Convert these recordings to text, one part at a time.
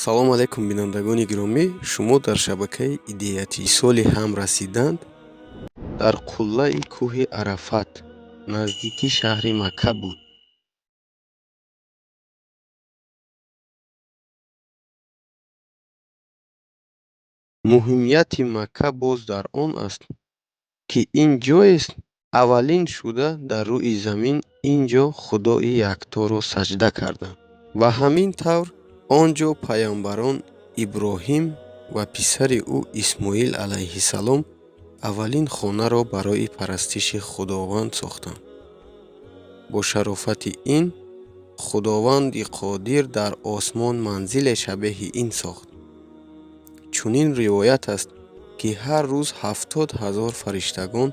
Салому алайкум, бинандагони гиромӣ! Шумо дар шабакаи Идеятисоли ҳам расиданд. Дар қуллаи кӯҳи Арафат, наздики шаҳри Макка буд. Муҳимияти Макка боз дар он аст, ки ин ҷоест, аввалин шуда дар рӯи замин ин ҷо Худои Якторо саҷда карданд. Ва ҳамин тавр он ҷо паёмбарон Иброҳим ва писари ӯ Исмоил алайҳиссалом аввалин хонаро барои парастиши Худованд сохтанд. Бо шарофати ин Худованди Қодир дар осмон манзиле шабеҳи ин сохт. Чунин ривоят аст, ки ҳар рӯз 70 000 фариштагон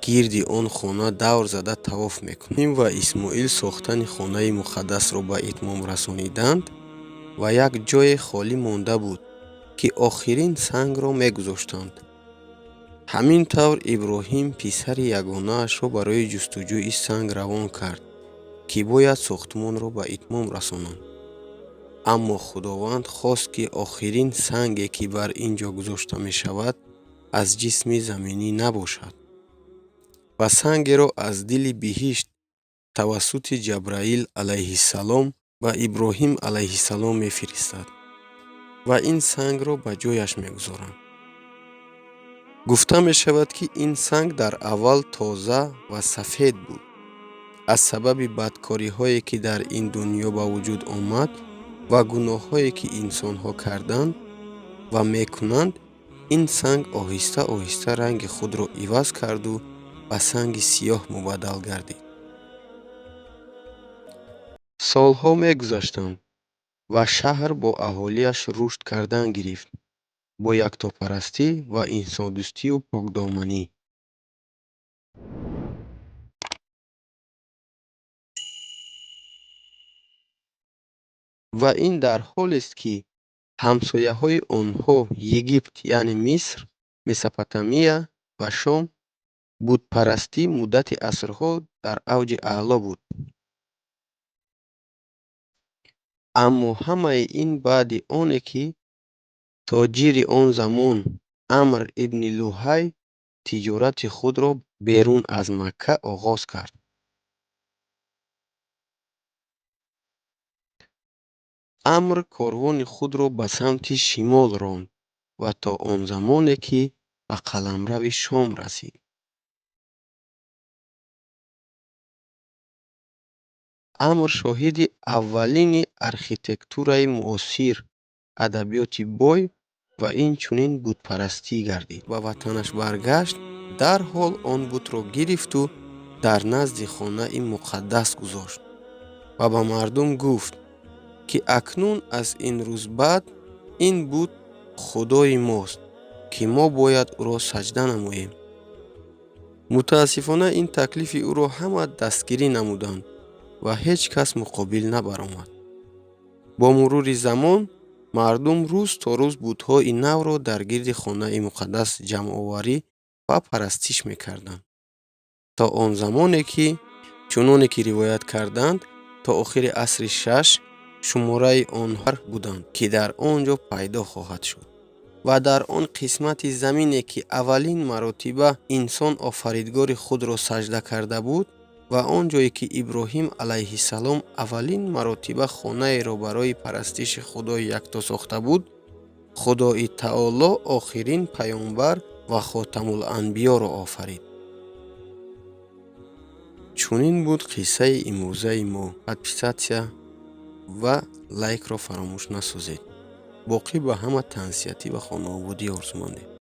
гирди он хона давр зада тавоф мекунанд. Ва Исмоил сохтани хонаи муқаддасро ба итмом расониданд ва як ҷое холӣ монда буд, ки охирин сангро мегузоштанд. Ҳамин тавр Иброҳим писари ягонаашро барои ҷустуҷӯи санг равон кард, ки бояд сохтмонро ба итмом расонанд. Аммо Худованд хост, ки охирин санге, ки бар ин ҷо гузошта мешавад, аз ҷисми заминӣ набошад ва сангеро аз дили биҳишт тавассути Ҷабраил алайҳиссалом ба Иброҳим алайҳиссалом мефиристад ва ин сангро ба ҷояш мегузоранд. Гуфта мешавад, ки ин санг дар аввал тоза ва сафед буд. Аз сабаби бадкориҳое, ки дар ин дунё ба вуҷуд омад ва гуноҳҳое, ки инсонҳо карданд ва мекунанд, ин санг оҳиста оҳиста ранги худро иваз карду ба санги сиёҳ мубаддал гардид. Солҳо мегузаштанд ва шаҳр бо аҳолиаш рушд кардан гирифт бо яктопарастӣ ва инсондӯстию покдоманӣ. Ва ин дар ҳолест, ки ҳамсояҳои онҳо Египт, яъне Миср, Месопотамия ва Шом бутпарастӣ муддати асрҳо дар авҷи аъло буд. Аммо ҳамаи ин баъди оне, ки тоҷири он замон Амр ибни Луҳай тиҷорати худро берун аз Макка оғоз кард. Амр корвони худро ба самти шимол ронд ва то он замоне, ки ба қаламрави Шом расид. Амр шоҳиди аввалини архитектураи муосир, адабиёти бой ва инчунин бутпарастӣ гардид. Ба ватанаш баргашт, дарҳол он бутро гирифту дар назди хонаи муқаддас гузошт ва ба мардум гуфт, ки акнун аз ин рӯз баъд ин бут худои мост, ки мо бояд ӯро саҷда намоем. Мутаассифона, ин таклифи ӯро ҳама дастгирӣ намуданд ва ҳеҷ кас муқобил набаромад. Бо мурури замон мардум рӯз то рӯз бутҳои навро дар гирди хонаи муқаддас ҷамъоварӣ ва парастиш мекарданд, то он замоне, ки чуноне ки ривоят карданд, то охири асри шаш шумораи онҳо буданд, ки дар он ҷо пайдо хоҳад шуд ва дар он қисмати замине, ки аввалин маротиба инсон офаридгори худро саҷда карда буд, ва он ҷое, ки Иброҳим алайҳиссалом аввалин маротиба хонаеро барои парастиши Худои Якто сохта буд, Худои Таоло охирин паёмбар ва Хотамуланбиёро офарид. Чунин буд қиссаи имрӯзаи мо. Подписаться ва лайкро фаромӯш насозед. Боқӣ ба ҳама тансиҳатӣ ва хонаободӣ орзумандем.